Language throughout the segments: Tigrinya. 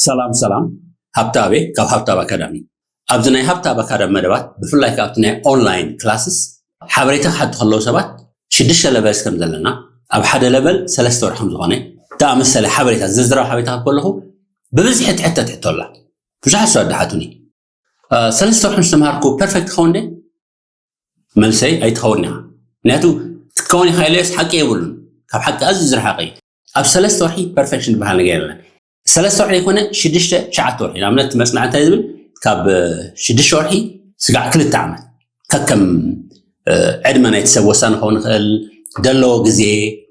ሰላም ሰላም፣ ሃብታቤ ካብ ሃብታብ ኣካዳሚ። ኣብዚ ናይ ሃብታብ ኣካዳሚ መደባት፣ ብፍላይ ካብቲ ናይ ኦንላይን ክላስስ ሓበሬታ ክሓቱ ከለዉ ሰባት፣ ሽዱሽተ ለቨልስ ከም ዘለና፣ ኣብ ሓደ ለቨል ሰለስተ ወርሒ ከም ዝኾነ፣ ዝኣመሰለ ሓበሬታ፣ ዝርዝራዊ ሓበሬታ ክብ ከለኹ ብብዝሒ ትሕተ ትሕቶ ኣላ። ብዙሓት ሰባት ድሓቱኒ፣ "ሰለስተ ወርሒ ምስ ተምሃርኩ ፐርፌክት ክኸውን ደ?" መልሰይ ኣይትኸውን ኢኻ። ምክንያቱ ክትከውን ኢኻ ኢለዮስ ሓቂ የብሉን። ካብ ሓቂ ኣዝዩ ዝረሓቐ እዩ። ኣብ ሰለስተ ወርሒ ፐርፌክሽን ዝበሃል ነገር የለን። ሰለስተ ወርሒ ዘይኮነ ሽዱሽተ ትሽዓተ ወርሒ። ንኣብነት እቲ መፅናዕ እንታይ ዝብል? ካብ ሽዱሽተ ወርሒ ስጋዕ ክልተ ዓመት። ከከም ዕድመ ናይቲ ሰብ ወሳኒ ክኸውን ይኽእል። ደለዎ ግዜ፣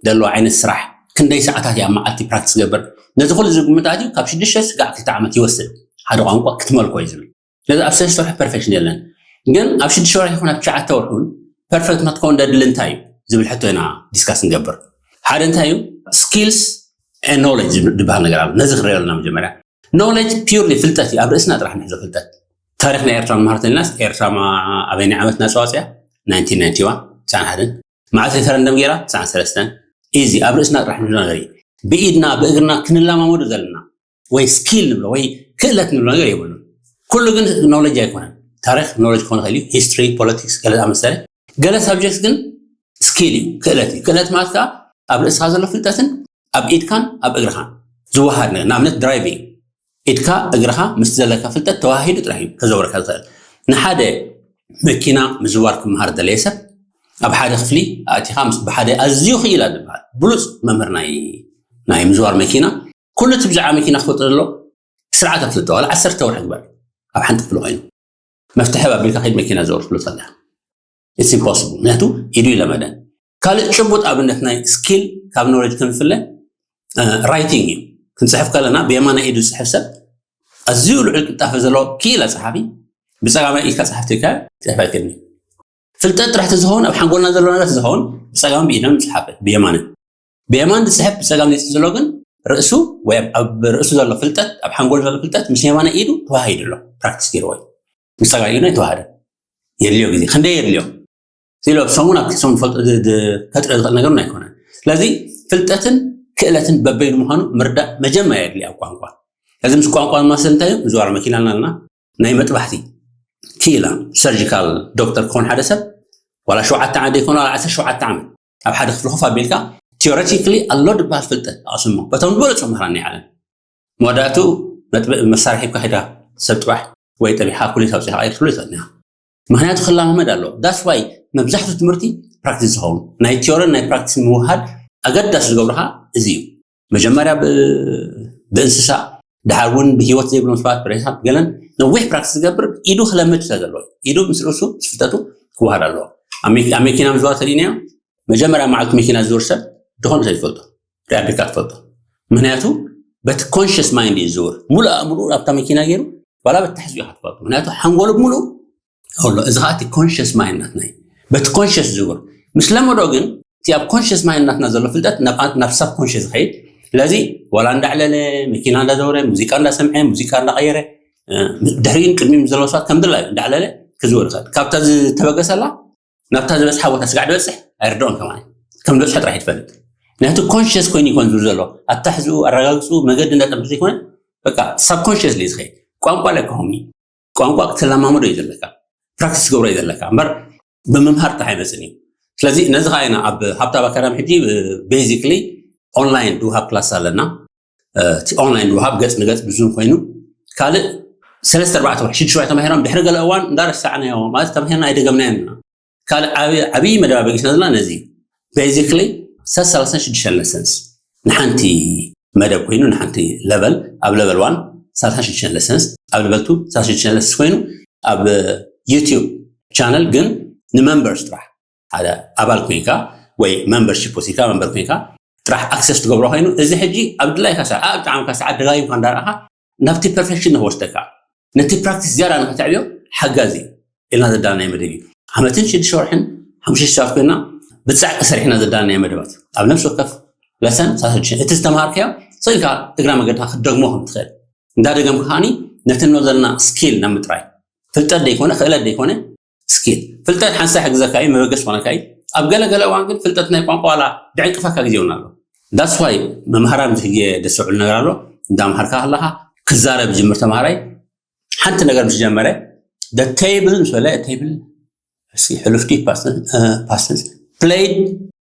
ደለዎ ዓይነት ስራሕ፣ ክንደይ ሰዓታት እያ ኣብ መዓልቲ ፕራክቲስ ገብር፣ ነዚ ኩሉ ዝግምት ኣትዩ ካብ ሽዱሽተ ስጋዕ ክልተ ዓመት ይወስድ ሓደ ቋንቋ ክትመልኮ እዩ ዝብል። ስለዚ ኣብ ሰለስተ ወርሒ ፐርፌክሽን የለን። ግን ኣብ ሽዱሽተ ወርሒ ይኹን ኣብ ትሽዓተ ወርሒ እውን ፐርፌክት ንክትከውን ደድሊ እንታይ እዩ ዝብል ሕቶ ኢና ዲስካስ ንገብር። ሓደ እንታይ እዩ? ስኪልስ ኖሌጅ ዝበሃል ነገር ኣሎ። ነዚ ክረዮ ኣለና። መጀመርያ ኖሌጅ ፒርሊ ፍልጠት እዩ። ኣብ ርእስና ጥራሕ ንሕዞ ፍልጠት። ታሪክ ናይ ኤርትራ ንመሃር ተልናስ ኤርትራ ኣበይናይ ዓመት ናፃ ወፅያ? ናይንቲን ናይንቲ ዋን፣ ትስዓን ሓደን። መዓስ ሪፈረንደም ገይራ? ትስዓን ሰለስተን። ኢዚ፣ ኣብ ርእስና ጥራሕ ንሕዞ ነገር እዩ። ብኢድና ብእግርና ክንለማመዶ ዘለና ወይ ስኪል ንብሎ ወይ ክእለት ንብሎ ነገር የብሉን። ኩሉ ግን ኖሌጅ ኣይኮነን። ታሪክ ኖሌጅ ክኾን ይኽእል እዩ፣ ሂስትሪ፣ ፖለቲክስ፣ ገለ ዝኣመሰለ። ገለ ሳብጀክት ግን ስኪል እዩ፣ ክእለት እዩ። ክእለት ማለት ከዓ ኣብ ርእስኻ ዘሎ ፍልጠትን ኣብ ኢድካን ኣብ እግርኻን ዝወሃድ ነገር። ንኣብነት ድራይቪንግ፣ ኢድካ እግርኻ ምስ ዘለካ ፍልጠት ተዋሂዱ ጥራሕ እዩ ከዘውረካ ዝኽእል። ንሓደ መኪና ምዝዋር ክመሃር ደለየ ሰብ ኣብ ሓደ ክፍሊ ኣእቲኻ ምስ ብሓደ ኣዝዩ ክኢላ ዝበሃል ብሉፅ መምህር ናይ ናይ ምዝዋር መኪና ኩሉ እቲ ብዛዕባ መኪና ክፈልጦ ዘሎ ስርዓት ኣፍልጦ ዋላ ዓሰርተ ወርሒ ግበር ኣብ ሓንቲ ክፍሊ ኮይኑ መፍትሒ ኣቢልካ ከይድ መኪና ዘውር ክፍሎ ጸላ። It's impossible። ምክንያቱ ኢዱ ይለመደ። ካልእ ጭቡጥ ኣብነት ናይ ስኪል ካብ ኖሌጅ ከምፍለ ራይቲንግ እዩ። ክንፅሕፍ ከለና ብየማናይ ኢዱ ዝፅሕፍ ሰብ ኣዝዩ ልዑል ቅልጣፈ ዘለዎ ክኢላ ፀሓፊ ብፀጋማይ ኢድካ ፀሓፍ ተካ ፅሕፍ ኣይክእልን እዩ። ፍልጠት ጥራሕ ተዝኸውን ኣብ ሓንጎልና ዘሎ ነገር ተዝኸውን ብፀጋም ብኢድና ንፅሓፈ ብየማንን ብየማን ዝፅሕፍ ብፀጋም ዝፅሕፍ ዘሎ ግን ርእሱ ወይ ኣብ ርእሱ ዘሎ ፍልጠት ኣብ ሓንጎል ዘሎ ፍልጠት ምስ የማናይ ኢዱ ተዋሂዱ ኣሎ። ፕራክቲስ ገይርዎ እዩ። ምስ ፀጋም ኢዱ ኣይተዋሃደ የድልዮ ግዜ ክንደይ የድልዮ ሲሎ ሰሙን ኣብ ክልተ ሰሙን ፈልጦ ከጥረ ዝኽእል ነገር ኣይኮነን። ስለዚ ፍልጠትን ክእለትን በበይኑ ምዃኑ ምርዳእ መጀመርያ የድሊ ኣብ ቋንቋ። እዚ ምስ ቋንቋ ማሰል እንታይ እዩ? ምዝዋር መኪና ኣለና ናይ መጥባሕቲ ክኢላ ሰርጂካል ዶክተር ክኾን ሓደ ሰብ ዋላ ሸውዓተ ዓመት ዘይኮነ ዋላ ዓሰርተ ሸውዓተ ዓመት ኣብ ሓደ ክፍሊ ኮፍ ኣቢልካ ቲዮሬቲክሊ ኣሎ ዝበሃል ፍልጠት ኣቕስሞ በቶም ዝበለፁ መምህራን ናይ ዓለም መወዳእቱ መሳርሒ ካ ሄዳ ሰብ ጥባሕ ወይ ጠቢሓ ኩሌት ኣውፅኢኻ ኣይትፍሉ ይትኽእል ምክንያቱ ክላማመድ ኣሎ። ዳስ ዋይ መብዛሕቱ ትምህርቲ ፕራክቲስ ዝኸውን ናይ ቲዮርን ናይ ፕራክቲስ ምውሃድ ኣገዳሲ ዝገብርካ እዚ እዩ። መጀመርያ ብእንስሳ ድሓር እውን ብሂወት ዘይብሎም ሰባት ብሬሳት ገለን ነዊሕ ፕራክቲስ ዝገብር ኢዱ ክለምድ ስለ ዘለዎ ኢዱ ምስ ርእሱ ስፍተቱ ክወሃድ ኣለዎ። ኣብ መኪና ምዝዋር ተሪእናዮ መጀመርያ መዓልቲ መኪና ዝዝውር ሰብ ዝኾነ ሰብ ይፈልጦ ሪኣቢልካ ትፈልጦ ምክንያቱ በቲ ኮንሽስ ማይንድ እዩ ዝዝውር ሙሉእ ኣእምሩ ኣብታ መኪና ገይሩ ዋላ በታሕዚ ኢኻ ትፈልጦ ምክንያቱ ሓንጎሉ ሙሉእ ኣሎ እዚ ከዓ እቲ ኮንሽስ ማይንድ ናትና እዩ በቲ ኮንሽስ ዝዝውር ምስ ለመዶ ግን እቲ ኣብ ኮንሽስ ማይንድ ናትና ዘሎ ፍልጠት ናብ ሳብ ኮንሽስ ዝኸይድ ስለዚ ዋላ እንዳዕለለ መኪና እንዳዘውረ ሙዚቃ እንዳሰምዐ ሙዚቃ እንዳቀየረ ድሕሪን ቅድሚ ዘለዉ ሰባት ከም ድላዩ እንዳዕለለ ክዝውር ይኽእል ካብታ ዝተበገሰላ ናብታ ዝበፅሓ ቦታ ስጋዕ ድበፅሕ ኣይርድኦን ከማን ከም ዝበፅሐ ጥራሕ ትፈልጥ ምክንያቱ ኮንሽስ ኮይኑ ይኮን ዝብል ዘሎ ኣታሕዝኡ ኣረጋግፅኡ መገዲ እንዳጠምሒ ዘይኮነ በቃ ሳብኮንሽስሊ ዝኸይድ ቋንቋ ለካ ሆሚ ቋንቋ ክትለማመዶ እዩ ዘለካ ፕራክቲስ ገብሮ እዩ ዘለካ እምበር ብምምሃር ጥራሕ ኣይመፅን እዩ ስለዚ ነዚ ከዓ ኢና ኣብ ሃብታብ ኣካዳሚ ሕጂ ቤዚክሊ ኦንላይን ድውሃብ ክላስ ኣለና እቲ ኦንላይን ድውሃብ ገፅ ንገፅ ብዙም ኮይኑ ካልእ ሰለስተ ኣርባዕተ ወርሒ ሽዱሽተ ወርሒ ተማሂሮም ድሕሪ ገለ እዋን እንዳረሳዕናዮ ማለት ተማሂርና ኣይደገምናዮ ኢና ካልእ ዓብዪ መደብ ኣበጊስና ዘለና ነዚ እዩ basically ሰላሳን ሽዱሽተን lessons ንሓንቲ መደብ ኮይኑ ንሓንቲ level ኣብ level one ሰላሳን ሽዱሽተን lessons ኣብ level two ሰላሳን ሽዱሽተን lessons ኮይኑ ኣብ YouTube channel ግን ን members ጥራሕ ሓደ ኣባል ኮይንካ ወይ membership ወሲድካ member ኮይንካ ጥራሕ access ትገብሮ ኮይኑ እዚ ሕጂ ኣብ ድላይካ ሰዓት ኣብ ጣዕምካ ሰዓት ደጋጊምካ እንዳረኣኻ ናብቲ perfection ንክወስደካ ነቲ practice ዝያዳ ንክተዕብዮ ሓጋዚ ኢልና ዘዳለናዮ መደብ እዩ ዓመትን ሽዱሽተ ወርሕን ሓሙሽተ ሰባት ኮይና ብፃዕቂ ሰሪሕና ዘዳለናዮ መደባት ኣብ ነፍሲ ወከፍ lesson ሳሰድሽን እቲ ዝተምሃርካዮ ስኢልካ እግራ መገድካ ክትደግሞ ከም ትኽእል እንዳደገምካ ከዓኒ ነቲ ንብሎ ዘለና skill ናብ ምጥራይ ፍልጠት ዘይኮነ ክእለት ዘይኮነ skill ፍልጠት ሓንሳብ ይሕግዘካ እዩ መበገሲ ኮነካ እዩ ኣብ ገለ ገለ እዋን ግን ፍልጠት ናይ ቋንቋ ዋላ ድዕንቅፋካ ግዜ እውን ኣሎ that's why መምሃራን ዝህየ ደሰዕሉ ነገር ኣሎ እንዳምሃርካ ከለካ ክዛረብ ዝጅምር ተምሃራይ ሓንቲ ነገር ምስ ጀመረ table ምስ በለ table ሕሉፍ past tense played።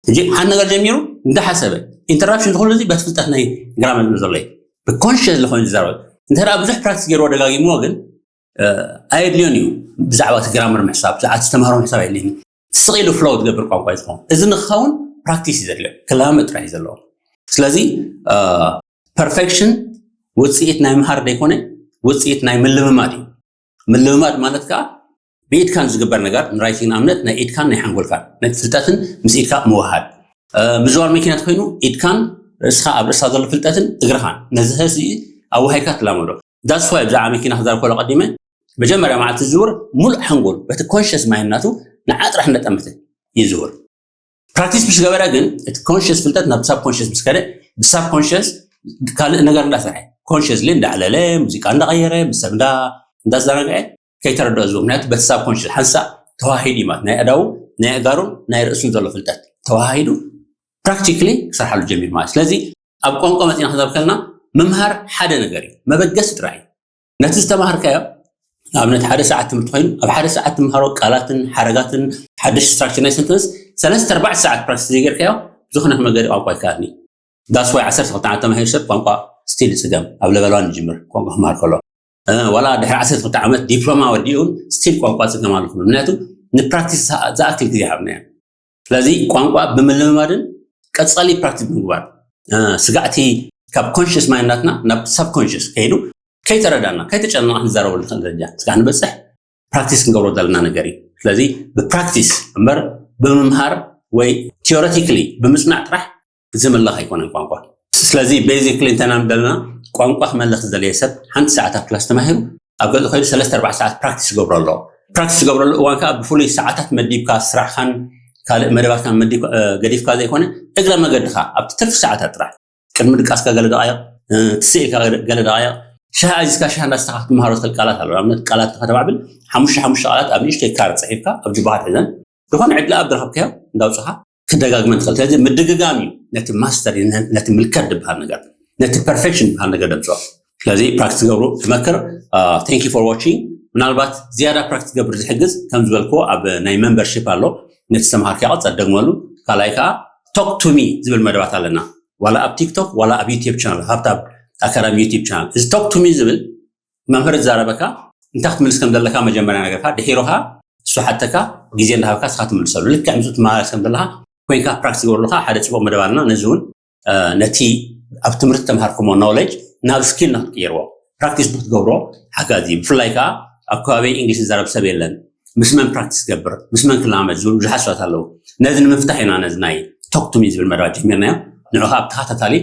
ሕጂ ሓንቲ ነገር ጀሚሩ እንዳሓሰበ interruption ዝኩሉ እዚ በቲ ፍልጠት ናይ grammar ዘሎ እዩ። ብconscious ዝኾነ ዝዛረብ እንተ ብዙሕ practice ገይርዎ ደጋጊምዎ ግን ኣየድልዮን እዩ። ብዛዕባ እቲ grammar ምሕሳብ ብዛዕባ ተምሃሮ ምሕሳብ ኣየድልዮን። ስቕ ኢሉ flow ዝገብር ቋንቋ እዩ ዝኸውን። እዚ ንክኸውን practice እዩ ዘድልዮ፣ ክለማመድ ጥራሕ እዩ ዘለዎ። ስለዚ perfection ውፅኢት ናይ ምሃር ዘይኮነ ውፅኢት ናይ ምልምማድ እዩ። ምልምማድ ማለት ከዓ ብኢድካን ዝግበር ነገር ንራይቲንግ ንኣብነት ናይ ኢድካን ናይ ሓንጎልካን ናይ ፍልጠትን ምስ ኢድካ ምውሃድ። ምዝዋር መኪና ኮይኑ ኢድካን ርእስኻ ኣብ ርእስኻ ዘሎ ፍልጠትን እግርኻን ነዚ ህዚ ኣዋሂካ ትላመዶ። That's why ብዛዕባ መኪና ክዛረብ ከሎ ቀዲመ መጀመርያ መዓልቲ ዝዝውር ሙሉእ ሓንጎል በቲ conscious mind ናቱ ንዓ ጥራሕ እንዳጠመተ ይዝውር። Practice ምስ ገበረ ግን እቲ conscious ፍልጠት ናብ subconscious ምስ ከደ ብsubconscious ካልእ ነገር እንዳሰርሐ consciously እንዳዕለለ ሙዚቃ እንዳቐየረ ምስ ሰብ እንዳ እንዳዘናግዐ ከይተረድኦ ዝብል ምክንያቱ በቲ subconscious ሓንሳእ ተዋሂዱ እዩ ማለት ናይ ኣእዳው ናይ ኣእጋሩን ናይ ርእሱን ዘሎ ፍልጠት ተዋሂዱ practically ክሰርሓሉ ጀሚሩ ማለት። ስለዚ ኣብ ቋንቋ መፂና ክዛብ ከለና ምምሃር ሓደ ነገር እዩ፣ መበገሲ ጥራሕ እዩ። ነቲ ዝተማሃርካዮ ንኣብነት ሓደ ሰዓት ትምህርቲ ኮይኑ ኣብ ሓደ ሰዓት ትምሃሮ ቃላትን ሓረጋትን ሓደሽ structure ናይ sentence ሰለስተ ኣርባዕተ ሰዓት practice ዘይገርካዮ ዝኾነ መገዲ ቋንቋ ይከኣልኒ። That's why ዓሰርተ ክልተ ዓመት ተማሂሩ ሰብ ቋንቋ still ይፅገም፣ ኣብ level one ይጅምር ቋንቋ ክመሃር ከሎ ዋላ ድሕሪ ዓሰርተ ክልተ ዓመት ዲፕሎማ ወዲኡን still ቋንቋ ፅገም ኣሎ። ምክንያቱ ንpractice ዝኣክል ግዜ ሃብናዮ። ስለዚ ቋንቋ ብምልምማድን ቀፃሊ practice ብምግባር ስጋዕቲ ካብ conscious mind ናትና ናብ subconscious ከይዱ ከይተረዳና ከይተጨነቕና ክንዛረበሉ ንኽእል ደረጃ ስጋዕ ንበፅሕ practice ክንገብሮ ዘለና ነገር እዩ። ስለዚ ብpractice እምበር ብምምሃር ወይ theoretically ብምፅናዕ ጥራሕ ዝምለኽ ኣይኮነን ቋንቋ። ስለዚ basically እንተና ዘለና ቋንቋ ክመልኽ ዝደለየ ሰብ ሓንቲ ሰዓት ኣብ ክላስ ተማሂሩ ኣብ ገዝኡ ከይዱ ሰለስተ ኣርባዕተ ሰዓት practice ገብሮ ኣለዎ። Practice ገብረሉ እዋን ከዓ ብፍሉይ ሰዓታት መዲብካ ስራሕካን ካልእ መደባትካን ገዲፍካ ዘይኮነ እግረ መገድካ ኣብቲ ትርፊ ሰዓታት ጥራሕ ቅድሚ ድቃስካ ገለ ደቃይቕ ትስኢልካ ገለ ደቃይቕ ሻሂ ኣዚዝካ ሻሂ እንዳስተኻ ክትምሃሮ ትኽእል ቃላት ኣሎ። ኣብነት ቃላት ከተማዕብል ሓሙሽተ ሓሙሽተ ቃላት ኣብ ንእሽተይ ካርድ ፅሒፍካ ኣብ ጅባኻ ትሕዘን ዝኾነ ዕድል ኣብ ዝረኸብካዮ እንዳውፅኻ ክደጋግመን ትኽእል። ስለዚ ምድግጋም እዩ ነቲ mastery ነቲ ምልከት ዝበሃል ነገር ነቲ perfection ዝበሃል ነገር ደምፅኦ። ስለዚ practice ገብሩ ትመክር። Thank you for watching። ምናልባት ዝያዳ practice ገብር ዝሕግዝ ከም ዝበልክዎ ኣብ ናይ membership ኣሎ ነቲ ዝተምሃርካዮ ቀፃ ትደግመሉ። ካልኣይ ከዓ talk to me ዝብል መደባት ኣለና ዋላ ኣብ ቲክቶክ ዋላ ኣብ YouTube channel ሃብታ ኣካዳሚ YouTube channel እዚ talk to me ዝብል መምህር ዝዛረበካ እንታይ ክትምልስ ከም ዘለካ መጀመርያ ነገርካ ድሒሩካ እሱ ሓተካ ግዜ እንዳሃብካ ስኻ ትምልሰሉ ልክዕ ምስ ትመላለስ ከም ዘለካ ኮይንካ practice ይገብርልካ ሓደ ፅቡቅ መደብ ኣለና ነዚ እውን ነቲ ኣብ ትምህርቲ ተምሃርኩሞ knowledge ናብ skill ንክትቅይርዎ practice ንክትገብሮ ሓጋዚ እዩ። ብፍላይ ከዓ ኣብ ከባቢ English ዝዛረብ ሰብ የለን ምስ መን practice ገብር ምስ መን ክለማመድ ዝብሉ ብዙሓት ሰባት ኣለዉ። ነዚ ንምፍታሕ ኢና ነዚ ናይ talk to me ዝብል መደባት ጀሚርናዮ። ንዑ ከዓ ብተኸታታሊ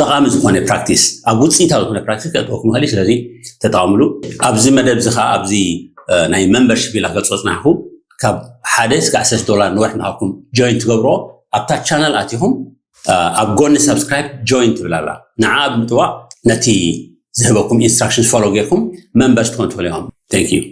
ጠቓሚ ዝኾነ practice ኣብ ውፅኢታዊ ዝኾነ practice ከእትወኩም ይኽእል እዩ። ስለዚ ተጠቐምሉ። ኣብዚ መደብ እዚ ከዓ ኣብዚ ናይ membership ኢላ ክገልፆ ፅናሕኩ ካብ ሓደ እስካዕ ሰለስተ ዶላር ንወርሒ ንሃኩም join ትገብርዎ ኣብታ channel ኣቲኹም ኣብ ጎኒ subscribe join ትብል ኣላ ንዓ ብምጥዋቕ ነቲ ዝህበኩም instructions follow ጌርኩም members ትኾኑ ትኽእሉ ኢኹም። Thank you።